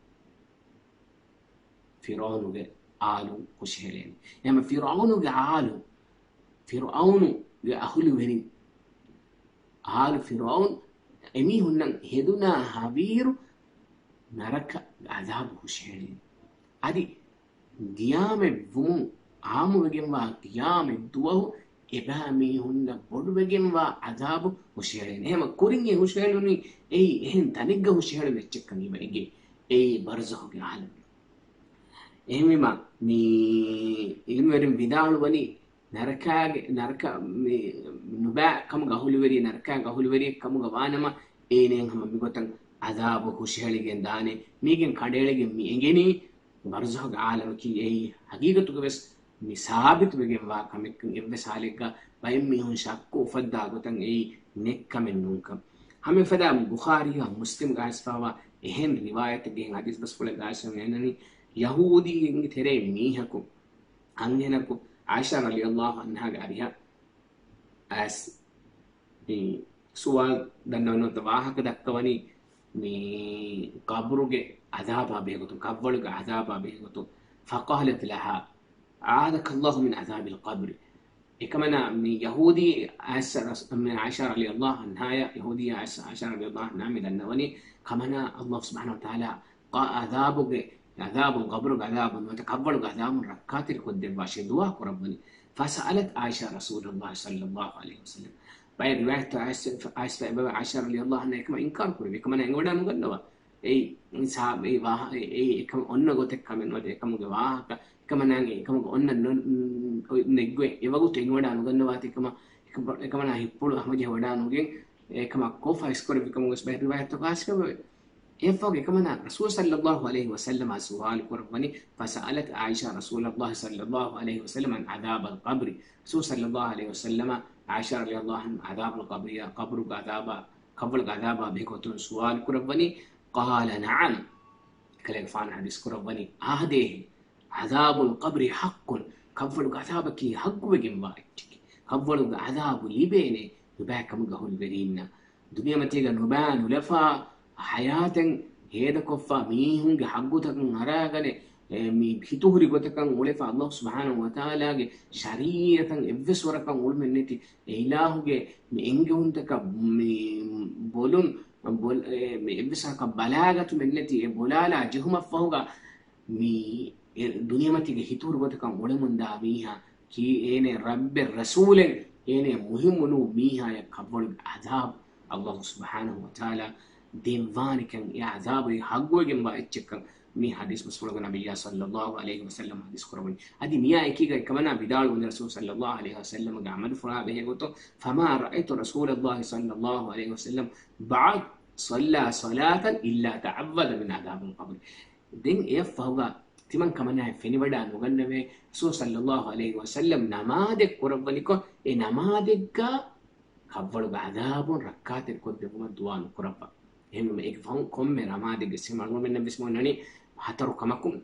ފިރުޢައުނުގެ އާލުން ހުށަހެޅޭނެ. އެހެން ފިރުޢައުނުގެ އާލު، ފިރުޢައުނުގެ އަހުލުވެރިން، އާލު ފިރުޢައުން، އެމީހުންނަށް ހެދުނާ ހަވީރު ނަރަކަ ޢަޛާބު ހުށަހެޅޭނެ. އަދި ޤިޔާމަތް ވުމުން ޢާއްމުވެގެންވާ ޤިޔާމަތް ދުވަހު އެބައިމީހުންނަށް ބޮޑުވެގެންވާ ޢަޛާބު ހުށަހެޅޭނެ. އެހެން ކުރިން އެ ހުށަހެޅުނީ އެއީ އެހެން ތަނެއްގަ ހުށަހެޅުނު އެއްޗެއްކަން އެބަ އެނގޭ. އެއީ ބަރްޒަޚުގެ ޢާލަމު. އެހެންވީމަ، މި ޢިލްމުވެރިން ވިދާޅުވަނީ، ނަރަކާގެ، ނަރަކަ، މި ނުބައި ކަމުގެ އަހުލުވެރި، ނަރަކާގެ އަހުލުވެރިއެއް ކަމުގަ ވާނަމަ، އޭނައަށް ހަމަ މިގޮތަށް ޢަޛާބު ހުށަހެޅިގެން ދާނެ. މީގެން ކަނޑައެޅިގެން މި އެނގެނީ، ބަރްޒަޚުގެ ޢާލަމަކީ އެއީ ޙަޤީޤަތުގަވެސް މި ސާބިތުވެގެންވާ ކަމެއްކަން އެއްވެސް ޙާލެއްގަ ބައެއް މީހުން ޝައްކު އުފައްދާ ގޮތަށް އެއީ ނެތްކަމެއް ނޫންކަން. ހަމައެފަދަ ބުޚާރީއާ މުސްލިމްގަ އައިސްފައިވާ އެހެން ރިވާޔަތެއްގެ ޙަދީޘް ބަސްފުޅެއްގަ އައިސްފަ މިއަންނަނީ، ޔަހޫދީގެ ތެރޭ މީހަކު އަންހެނަކު ޢާއިޝާ ރަޟިޔަﷲ ޢަންހާގެ އަރިހަށް އައިސް މި ސުވާލު ދަންނަވަން ނުވަތަ ވާހަކަ ދައްކަވަނީ މި ޤަބުރުގެ ޢަޛާބާ ބެހޭގޮތުން، ކަށްވަޅުގެ ޢަޛާބާ ބެހޭގޮތުން. فقالت لها أعاذك الله من عذاب القبر. އެކަމަނާ މި ޔަހޫދީ ޢާއިޝާ ރަސް-، މި ޢާއިޝާ ރަޟިޔަﷲ ޢަންހާޔަށް، ޔަހޫދީ ޢާއިޝާ، ޢާއިޝާ ރަޟިޔަﷲ ޢަންހާ މި ދަންނަވަނީ ކަމަނާ ﷲ ސުބްޙާނަހު ވަތަޢާލާ ޢަޛާބުގެ، ޢަޛާބު، ޤަބުރުގެ ޢަޛާބު ނުވަތަ ކަށްވަޅުގެ ޢަޛާބުން ރައްކާތެރިކޮށްދެއްވާށޭ ދުޢާ ކުރައްވަނީ. فسألت عائشة رسول الله صلى الله عليه وسلم. ބައެއް ރިވާޔަތްތައް ޢާއިޝާ، ޢާއިޝާ އެބަ ޢާއިޝާ ރަޟިޔަﷲ ޢަންހާ އެކަމަށް އިންކާރު ކުރެއްވި. އެކަމަނާ އެނގިވަޑާ ނުގަންނަވާ. އެއީ، ސާ-، އެ ވާހަ-، އެ-، އެއީ އެކަމަށް އޮންނަ ގޮތެއް ކަމެއް ނުވަތަ އެކަމުގެ ވާހަކަ، އެކަމަނާގެ އެކަމުގެ އޮންނަ ނު-، ނު-، ނެއްގޮތް އެވަގުތު އެނގިވަޑާ ނުގަންނަވާތީ އެކަމަށް، އެކަމަ-، އެކަމަނާ ހިތްޕުޅު ހަމަޖެހިވަޑާ ނުގެން، އެކަމަށް ކޮށްފަ އިސްކުރެއްވި ކަމުގަވެސް ބައެއް ރިވާޔަތްތަކުގަ އައިސްފައިވޭ. އެއަށްފަހު އެކަމަނާ ރަސޫލު ޞައްލައްލާހު ޢަލައިހި ވަސައްލަމަށް ސުވާލު ކުރައްވަނީ، فسألت عائشة رسول الله صلى الله عليه وسلم عن عذاب القبر. ރަސޫލު ޞައްލައްލާހު ޢަލައިހި ވަސައްލަމަށް ޢާއިޝާ ރަޟިޔަﷲ ޢަންހާ ޢަޛާބުލް ޤަބްރިއާ، ޤަބުރުގެ ޢަޛާބާ، ކަށްވަޅުގެ ޢަޛާބާ ބެހޭގޮތުން ސުވާލު ކުރައްވަނީ، قال نعم. އެކަލޭގެފާނު ޙަދީޘް ކުރައްވަނީ، އާދޭހެ، عذاب القبر حق، ކަށްވަޅުގެ ޢަޛާބަކީ ޙައްޤުވެގެންވާ އެއްޗެކޭ. ކަށްވަޅުގެ ޢަޛާބު ލިބޭނެ ނުބައިކަމުގެ އަހުލުވެރީންނަށް. ދުނިޔެމަތީގަ ނުބައި ނުލަފާ ޙަޔާތެއް ހޭދަކޮށްފަ މީހުންގެ ޙައްޤުތަކަށް އަރާގަނެ، އެ، މި ހިތުހުރި ގޮތަކަށް އުޅެފަ ﷲ ސުބްޙާނަހު ވަތަޢާލާގެ ޝަރީޢަތަށް އެއްވެސް ވަރަކަށް އުޅުމެއް ނެތި، އެ އިލާހުގެ މި އެންގެވުންތަކަށް މި ބޮލުން، ބޮލް-، އެ، މި އެއްވެސް ވަރަކަށް ބަލާގަތުމެއް ނެތި، އެ ބޮލާލާ ޖެހުމަށްފަހުގަ މި އެ ދުނިޔެމަތީގެ ހިތުހުރި ގޮތަކަށް އުޅެމުންދާ މީހާ ކީ އޭނެ ރައްބެއް ރަސޫލެއް އޭނެ މުހިއްމު ނޫން މީހާޔަށް ކަށްވަޅުގެ ޢަޛާބު ﷲ ސުބްޙާނަހޫ ވަތަޢާލާ ދެއްވާނެކަން، އެ ޢަޛާބު އެ ޙައްޤުވެގެންވާ އެއްޗެއްކަން މި ޙަދީޘް ބަސްފުޅުގަ ނަބިއްޔާ ޞައްލައްލާހު ޢަލައިހި ވަސައްލަމް ޙަދީޘް ކުރައްވަނީ. އަދި މިއާ އެކީގަ އެކަމަނާ ވިދާޅުވަނީ ރަސޫލު ޞައްލައްލާހު ޢަލައިހި ވަސައްލަމްގެ ޢަމަލުފުޅާ ބެހޭގޮތުން، فما رأيت رسول الله صلى الله عليه وسلم بعد صلى صلاة إلا تعوذ من عذاب القبر. ދެން އެއަށްފަހުގަ ތިމަން ކަމަނާއެއް ފެނިވަޑާ ނުގަންނަވޭ، ރަސޫލު ޞައްލައްލާހު ޢަލައިހި ވަސައްލަމް ނަމާދެއް ކުރައްވަނިކޮށް، އެ ނަމާދެއްގަ ކަށްވަޅުގެ ޢަޛާބުން ރައްކާތެރިކޮށްދެއްވުމަށް ދުޢާ ނުކުރައްވާ. އެހެންވީމަ އޭގެ ފަހުން ކޮންމެ ނަމާދެއްގެ ސިމަޅުމެންނަށް ވެސް މި އޮންނަނީ ހަތަރު ކަމަކުން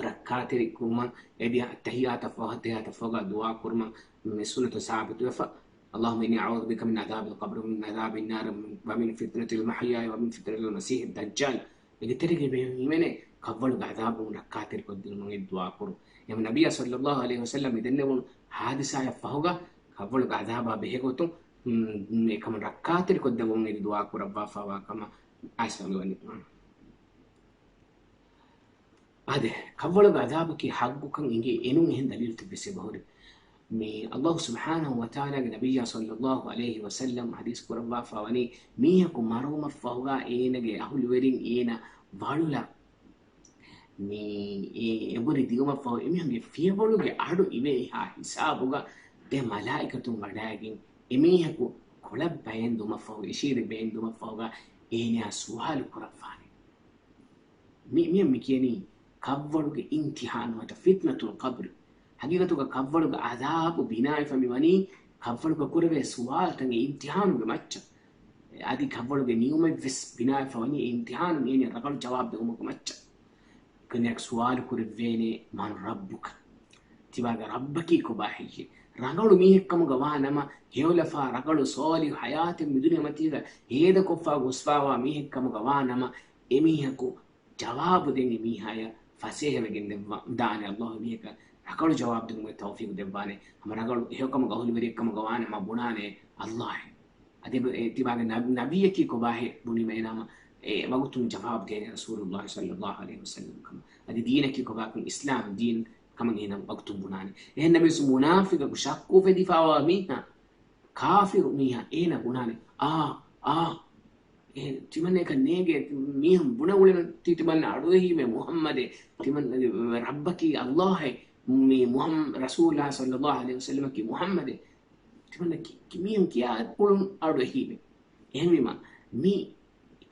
ރައްކާތެރިކުރުމަށް އެދި އައްތަޙިއްޔާތަށްފަހު، އައްތަޙިއްޔާތަށް ފަހުގަ ދުޢާ ކުރުމަށް މި ސުންނަތުން ސާބިތުވެފަ. اللهم إني أعوذ بك من عذاب القبر ومن عذاب النار ومن فتنة المحيا ومن فتنة المسيح الدجال. އޭގެ ތެރޭގައި ހިމެނޭ ކަށްވަޅުގެ ޢަޛާބުން ރައްކާތެރިކޮށްދިނުމަށް ދުޢާ ކުރުން. އެހެންވީމަ ނަބިއްޔާ ޞައްލައްލާހު ޢަލައިހި ވަސައްލަމް މި ދެންނެވުނު ޙާދިސާއަށް ފަހުގަ ކަށްވަޅުގެ ޢަޛާބާ ބެހޭގޮތުން، މް، އެކަމުން ރައްކާތެރިކޮށްދެއްވުމަށް އެދި ދުޢާ ކުރައްވާފަވާ ކަމަށް އައިސްފަ މިވަނީ. އާދެ، ކަށްވަޅުގެ ޢަޛާބަކީ ޙައްޤުކަން އިނގޭ އެނޫން އެހެން ދަލީލުތައް ވެސް އެބަހުރި. މި ﷲ ސުބްޙާނަހޫ ވަތަޢާލާގެ ނަބިއްޔާ ޞައްލައްލާހު ޢަލައިހި ވަސައްލަމް ޙަދީޘް ކުރައްވާފަ ވަނީ، މީހަކު މަރުވުމަށްފަހުގަ އޭނަގެ އަހުލުވެރިން އޭނަ ވަޅުލަ މި އެ އެބުރި ދިއުމަށްފަހު އެމީހުންގެ ފިޔަވަޅުގެ އަޑު އިވޭ ހިސާބުގަ ދެ މަލާއިކަތުން ވަޑައިގެން އެމީހަކު ކޮޅަށް ބަޔަން ދުމަށްފަހު، އެށީރި ބަޔަން ދުމަށްފަހުގަ އޭނަޔާ ސުވާލު ކުރައްވާނެ. މި، މި، މި ކިޔަނީ ކަށްވަޅުގެ އިމްތިޙާނު ނުވަތަ ފިތްނަތުލް ޤަބްރި. ޙަޤީޤަތުގަ ކަށްވަޅުގެ ޢަޛާބު ބިނާވެފަ މި ވަނީ ކަށްވަޅުގަ ކުރެވޭ ސުވާލުތައް އިމްތިޙާނުގެ މައްޗަށް. އަދި ކަށްވަޅުގެ ނިޢުމަތް ވެސް ބިނާވެފަ ވަނީ އިމްތިޙާނު އޭނަ ރަނގަޅު ޖަވާބު ދެވުމުގެ މައްޗަށް. ކަންޏާ ސުވާލު ކުރެއްވޭނެ، من ربك؟ ތިބާގެ ރައްބަކީ ކޮބާ ހެއްޔޭ؟ ރަނގަޅު މީހެއްކަމުގަ ވާ ނަމަ، ހެޔޮލަފާ ރަނގަޅު ޞާލިޙު ޙަޔާތެއް މި ދުނިޔެ މަތީގަ ހޭދަކޮށްފަ ގޮސްފަވާ މީހެއްކަމުގަ ވާ ނަމަ، އެމީހަކު ޖަވާބު ދޭން އެމީހާޔަށް ފަސޭހަވެގެން ދެއްވާ، ދާނެ. ﷲ އެމީހަކަށް ރަނގަޅު ޖަވާބު ދިނުމުގެ ތައުފީޤު ދެއްވާނެ. ހަމަ ރަނގަޅު ހެޔޮކަމުގަ އަހުލުވެރިއެއްކަމުގަ ވާނަމަ ބުނާނެ ﷲ އޭ. އަދި އެ ތިބާގެ ނަ-، ނަބިއްޔަކީ ކޮބާހޭ ބުނީމަ އޭނާ އެ ވަގުތުން ޖަވާބު ދޭނެ ރަސޫލުﷲ ޞައްލައްލާހު ޢަލައިހި ވަސައްލަމް ކަމަށް. އަދި ދީނަކީ ކޮބާކަން، އިސްލާމް ދީން ކަމަށް އޭނާ ވަގުތުން ބުނާނެ. އެހެންނަމަވެސް މުނާފިޤަކު ޝައްކު އުފެދިފަވާ މީހާ، ކާފިރު މީހާ އޭނަ ބުނާނެ، އާ، އާ، އެ ތިމަންނަ އެކަން ނޭނގޭ، މީހުން ބުނެ އުޅެނު ތި-، ތިމަންނަ އަޑުއެހީމޭ މުޙައްމަދޭ، ތިމަން ރައްބަކީ ﷲ އޭ، މި މުޙައް-، ރަސޫލާ ޞައްލައްލާހު ޢަލައިހި ވަސައްލަމަކީ މުޙައްމަދޭ. ތިމަންނަ ކި-، ކި-، މީހުން ކިޔާ އުޅުން އަޑުއެހީމޭ. އެހެންވީމަ، މި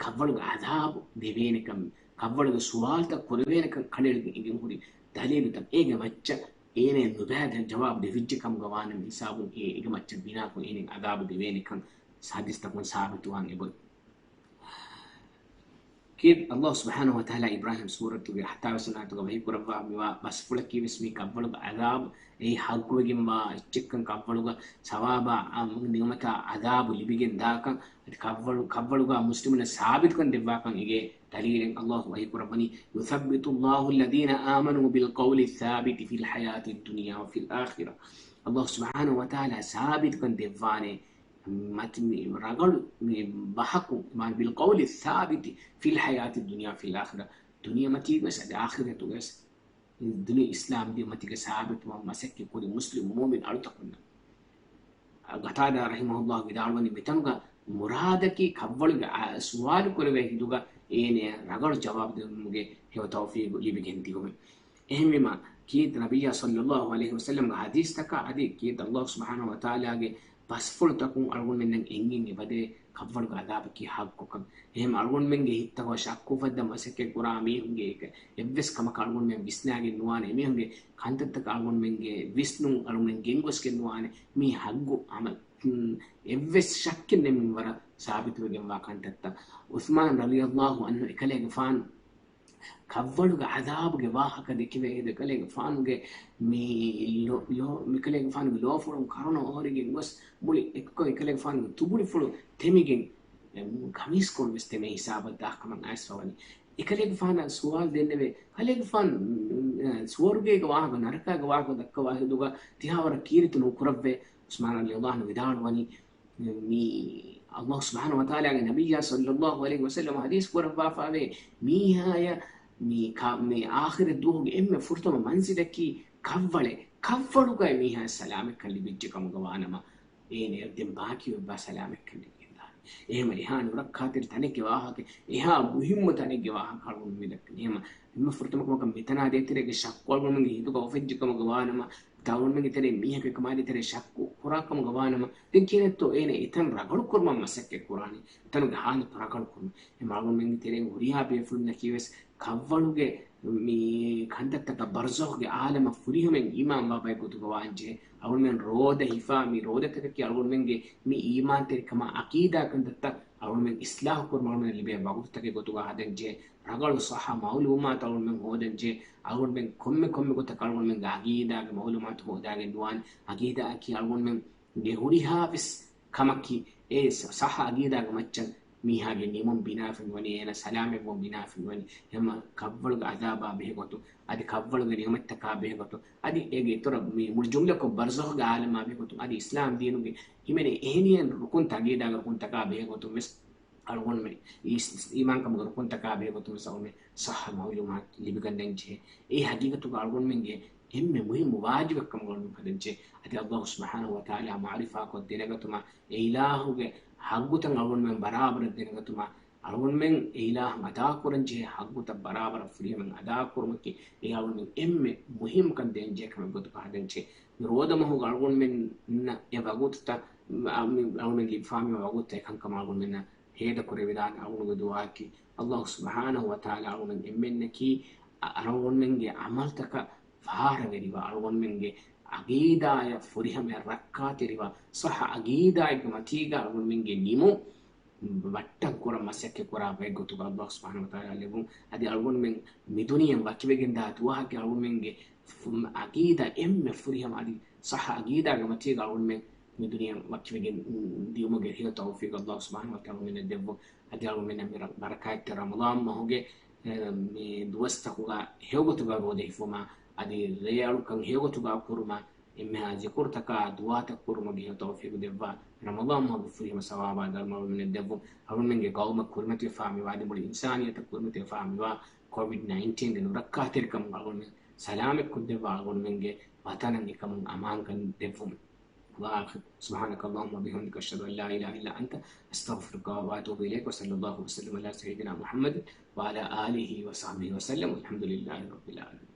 ކަށްވަޅުގެ ޢަޛާބު ދެވޭނެކަން، ކަށްވަޅުގެ ސުވާލުތައް ކުރެވޭނެކަން ކަނޑައެޅިގެން އެނގެން ހުރި ދަލީލުތައް އޭގެ މައްޗަށް އޭނަ ނުބައި ޖަވާބު ދެވިއްޖެ ކަމުގަ ވާނަމަ ހިސާބުން އޭ އޭގެ މައްޗަށް ބިނާކޮށް އޭނަ ޢަޛާބު ދެވޭނެކަން ޙަދީޘްތަކުން ސާބިތުވާން އެބައޮތް. ކީރިތި ﷲ ސުބްޙާނަހޫ ވަތަޢާލާ އިބްރާހީމް ސޫރަތުގެ ހަތާވީސް ވަނަ އާޔަތުގަ ވަޙީ ކުރައްވާ މިވާ ބަސްފުޅަކީ ވެސް މި ކަށްވަޅުގެ ޢަޛާބު އެއީ ޙައްޤުވެގެންވާ އެއްޗެއްކަން، ކަށްވަޅުގަ ސަވާބާ، އާ، ނިޢުމަތާ ޢަޛާބު ލިބިގެން ދާކަން، އަދި ކަށްވަޅު-، ކަށްވަޅުގަ މުސްލިމުންނަށް ސާބިތުކަން ދެއްވާކަން އެގޭ ދަލީލެއް ﷲ ވަޙީ ކުރައްވަނީ، يثبت الله الذين آمنوا بالقول الثابت في الحياة الدنيا وفي الآخرة. ﷲ ސުބްޙާނަހޫ ވަތަޢާލާ ސާބިތުކަން ދެއްވާނެ މަތި-، މި ރަނގަޅު މި ބަހަކު، މާ، بالقول الثابت في الحياة الدنيا وفي الآخرة. ދުނިޔެމަތީގަސް އަދި އާޚިރަތުގަސް ދުނިޔެ އިސްލާމް ދީން މަތީގަ ސާބިތުވާން މަސައްކަތް ކުރި މުސްލިމް މުއުމިން އަޅުތަކުންނަށް. ޤަތާދާ ރަޙިމަހުﷲ ވިދާޅުވަނީ މިތަނުގަ މުރާދަކީ ކަށްވަޅުގެ އާ، ސުވާލު ކުރެވޭ ހިނދުގަ އޭނަޔަށް ރަނގަޅު ޖަވާބު ދިނުމުގެ ހެޔޮ ތައުފީޤު ލިބިގެން ދިއުމެއް. އެހެންވީމަ، ކީރިތި ނަބިއްޔާ ޞައްލައްލާހު ޢަލައިހި ވަސައްލަމްގެ ޙަދީޘްތަކާ އަދި ކީރިތި ﷲ ސުބްޙާނަހޫ ވަތަޢާލާގެ ބަސްފުޅުތަކުން އަޅުގަނޑުމެންނަށް އެނގެން އެބަދޭ ކަށްވަޅުގެ ޢަޛާބަކީ ޙައްޤުކަން. އެހެން އަޅުގަނޑުމެންގެ ހިތްތަކުގަ ޝައްކު އުފައްދަން މަސައްކަތް ކުރާ މީހުންގެ އެއްވެސް ކަމަކަށް އަޅުގަނޑުމެން ވިސްނާގެން ނުވާނެ. އެމީހުންގެ ކަންތައްތަކަށް އަޅުގަނޑުމެންގެ ވިސްނުން، އަޅުގަނޑުމެން ގެންގޮސްގެން ނުވާނެ. މީ ހައްގު ޢަމަލު. އެއްވެސް ޝައްކެއް ނެތް މިންވަރަށް ސާބިތުވެގެންވާ ކަންތައްތައް. ޢުޘްމާން ރަޟިޔަﷲ ޢަންހު އެކަލޭގެފާނު ކަށްވަޅުގެ ޢަޛާބުގެ ވާހަކަ ދެކެވޭ ހިނދު އެކަލޭގެފާނުގެ މި ލޯ-، ލޯ-، މިކަލޭގެފާނުގެ ލޯފުޅުން ކަރުނަ އޮހޮރިގެން ގޮސް މުޅި އެއްކޮށް އެކަލޭގެފާނުގެ ތުބުޅިފުޅު ތެމިގެން، އެ، ގަމީސްކޮޅު ވެސް ތެމޭ ހިސާބަށް ދާ ކަމަށް އައިސްފަވަނީ. އެކަލޭގެފާނަށް ސުވާލު ދެންނެވޭ، ކަލޭގެފާނު، އެ، ސުވަރުގޭގެ ވާހަކަ، ނަރަކާގެ ވާހަކަ ދައްކަވާ ހިނދުގަ ތިހާވަރަށް ކީރިތި ނުކުރައްވޭ. ޢުޘްމާން ރަޟިޔަﷲ ޢަންހު ވިދާޅުވަނީ، މި ﷲ ސުބްޙާނަހޫ ވަތަޢާލާގެ ނަބިއްޔާ ޞައްލައްލާހު ޢަލައިހި ވަސައްލަމަ ޙަދީޘް ކުރައްވާފަވޭ، މީހާޔަށް މި ކަ-، މި އާޚިރަތް ދުވަހުގެ އެންމެ ފުރަތަމަ މަންޒިލަކީ ކަށްވަޅެއް. ކަށްވަޅުގައި މީހާޔަށް ސަލާމަތްކަން ލިބިއްޖެ ކަމުގަ ވާނަމަ، އޭނަޔަށް ދެން ބާކީވެއްވާ ސަލާމަތްކަން ލިބިގެންދާނެ. އެހެމަ އެހާ ނުރައްކާތެރި ތަނެއްގެ ވާހަކަ، އެހާ މުހިއްމު ތަނެއްގެ ވާހަކަ އަޅުގަނޑު މި ދައްކަނީ. އެހެމަ ހަމަ ފުރަތަމަ ކަމަކަށް މިތަނާ ދޭތެރޭގެ ޝައްކު އަޅުގަނޑުމެންގެ ހިތުގަ އުފެއްޖެ ކަމުގަ ވާނަމަ، އަޅުގަނޑުމެންގެ ތެރޭ މީހަކު ކަމާދޭ ތެރޭ ޝައްކު ކުރާ ކަމުގަ ވާނަމަ، ދެން ކިޔަނެއްތޯ އޭނަ އެތަން ރަގަޅު ކުރުމަށް މަސައްކަތް ކުރާނީ. އެތަނުގެ ހާލަތު ރަގަޅު ކުރުން. އެ އަޅުގަނޑުމެންގެ ތެރޭ ހުރިހާ ބޭފުޅުންނަކީ ވެސް ކަށްވަޅުގެ މި ކަންތައްތަކަށް ބަރްޒަޚުގެ އާލަމަށް ފުރިހަމައިން އީމާންވާ ބައެއް ގޮތުގަ ވާންޖެހޭ. އަޅުގަނޑުމެން ރޯދަ ހިފާ މި ރޯދަތަކަކީ އަޅުގަނޑުމެންގެ މި އީމާންތެރިކަމާ އަގީދާ ކަންތައްތައް އަޅުގަނޑުމެން އިސްލާހު ކުރުމަށް އަޅުގަނޑުމެން ލިބޭ ވަގުތުތަކެއް ގޮތުގަ ހަދަންޖެހޭ. ރަގަޅު ޞައްޙަ މައުލޫމާތު އަޅުގަނޑުމެން ހޯދަންޖެހޭ. އަޅުގަނޑުމެން ކޮންމެ ކޮންމެ ގޮތަކަށް އަޅުގަނޑުމެންގެ އަގީދާގެ މައުލޫމާތު ހޯދާގެން ދުވާނެ. އަގީދާއަކީ އަޅުގަނޑުމެންގެ ހުރިހާ ވެސް ކަމަކީ، އެ ޞައްޙަ އަގީދާގެ މައްޗަށް މީހާގެ ނިމުން ބިނާވެގެން ވަނީ، އޭނަ ސަލާމަތްވުން ބިނާވެގެން ވަނީ. ހަމަ ކަށްވަޅުގެ ޢަޛާބާ ބެހޭގޮތުން، އަދި ކަށްވަޅުގެ ނިޢުމަތްތަކާ ބެހޭގޮތުން، އަދި އޭގެ އިތުރަށް މި މުޅި ޖުމްލަކޮށް ބަރްޒަޚުގެ ޢާލަމާ ބެހޭގޮތުން، އަދި އިސްލާމް ދީނުގެ ހިމެނޭ އެހެނިހެން ރުކުންތައް އަގީދާގެ ރުކުންތަކާ ބެހޭގޮތުން ވެސް އަޅުގަނޑުމެން އީ އީމާންކަމުގެ ރުކުންތަކާ ބެހޭގޮތުން ވެސް އަޅުގަނޑުމެން ޞައްޙަ މައުލޫމާތު ލިބިގަންނަންޖެހޭ. އެ ޙަޤީޤަތުގަ އަޅުގަނޑުމެންގެ އެންމެ މުހިއްމު ވާޖިބެއްކަމުގަ އަޅުގަނޑުމެން ހަދަންޖެހޭ. އަދި ﷲ ސުބްޙާނަހޫ ވަތަޢާލާ މަޢުރިފާކޮށް ދެނެގަތުމަށް، އެ އިލާހުގެ ޙައްޤުތައް އަޅުގަނޑުމެން ބަރާބަރަށް ދެނެގަތުމަށް، އަޅުގަނޑުމެން އެ އިލާހަށް އަދާކުރަންޖެހޭ ޙައްޤުތައް ބަރާބަރަށް ފުރިހަމައިން އަދާކުރުމަކީ، އެ އަޅުގަނޑުމެން އެންމެ މުހިއްމުކަން ދޭންޖެހޭ ކަމެއް ގޮތުގަ ހަދަންޖެހޭ. މި ރޯދަމަހުގަ އަޅުގަނޑުމެންނަށް އެ ވަގުތުތައް، މި އަޅުގަނޑުމެން ލިބިފާމި ވަގުތުތައް އެކަންކަމަށް އަޅުގަނޑުމެންނަށް ހޭދަކުރެވިދާނެ. އަޅުގަނޑުގެ ދުޢާއަކީ، ﷲ ސުބްޙާނަހޫ ވަތަޢާލާ އަޅުގަނޑުމެން އެންމެންނަކީ އަ-، އަޅުގަނޑުމެންގެ ޢަމަލުތަކަށް ފަހަރަވެރިވާ، އަޅުގަނޑުމެންގެ ޢަޤީދާއަށް ފުރިހަމައަށް ރައްކާތެރިވާ، ޞައްޙަ ޢަޤީދާއެއްގެ މަތީގަ އަޅުގަނޑުމެންގެ ނިމުން ވައްޓަން ކުރަން މަސައްކަތް ކުރާ ބައެއް ގޮތުގަ ﷲ ސުބްޙާނަހޫ ވަތަޢާލާ ލެއްވުން. އަދި އަޅުގަނޑުމެން މި ދުނިޔެއިން ވަކިވެގެންދާ ދުވަހަކީ އަޅުގަނޑުމެންގެ ފު-، ޢަޤީދާ އެންމެ ފުރިހަމަ އަދި ޞައްޙަ ޢަޤީދާގެ މަތީގަ އަޅުގަނޑުމެން މި ދުނިޔެއިން ވަކިވެގެން ދިޔުމުގެ ހެޔޮ ތައުފީޤު ﷲ ސުބްޙާނަހޫ ވަތަޢާލާ އަޅުގަނޑުމެންނަށް ދެއްވުން. އަދި އަޅުގަނޑުމެންނަށް މި ރަ-، ބަރަކާތްތެރި ރަމަޟާން މަހުގެ، އެ، މި ދުވަސްތަކުގަ ހެޔޮގޮތުގަ ރޯދަ ހިފުމާ، އަދި ރޭއަޅުކަން ހެޔޮގޮތުގަ ކުރުމާ، އެންމެހާ ޒިކުރުތަކާ ދުޢާތައް ކުރުމުގެ ހެޔޮ ތައުފީޤު ދެއްވާ، ރަމަޟާން މަހުގެ ފުރިހަމަ ސަވާބާ ދަރުމަ އަޅުގަނޑުމެންނަށް ދެއްވުން. އަޅުގަނޑުމެންގެ ޤައުމަށް ކުރިމަތިވެފާ މިވާ، އަދި މުޅި އިންސާނިއްޔަތަށް ކުރިމަތިވެފާ މިވާ ކޯވިޑް ނައިންޓީންގެ ނުރައްކާތެރިކަމުން އަޅުގަނޑުމެން ސަލާމަތް ކޮށްދެއްވާ، އަޅުގަނޑުމެންގެ ވަތަނަށް އެކަމުން އަމާންކަން ދެއްވުމުން. وآخر، سبحانك اللهم وبحمدك، أشهد أن لا إله إلا أنت، أستغفرك وأتوب إليك، وصلى الله وسلم على سيدنا محمد وعلى آله وصحبه وسلم، والحمد لله رب العالمين.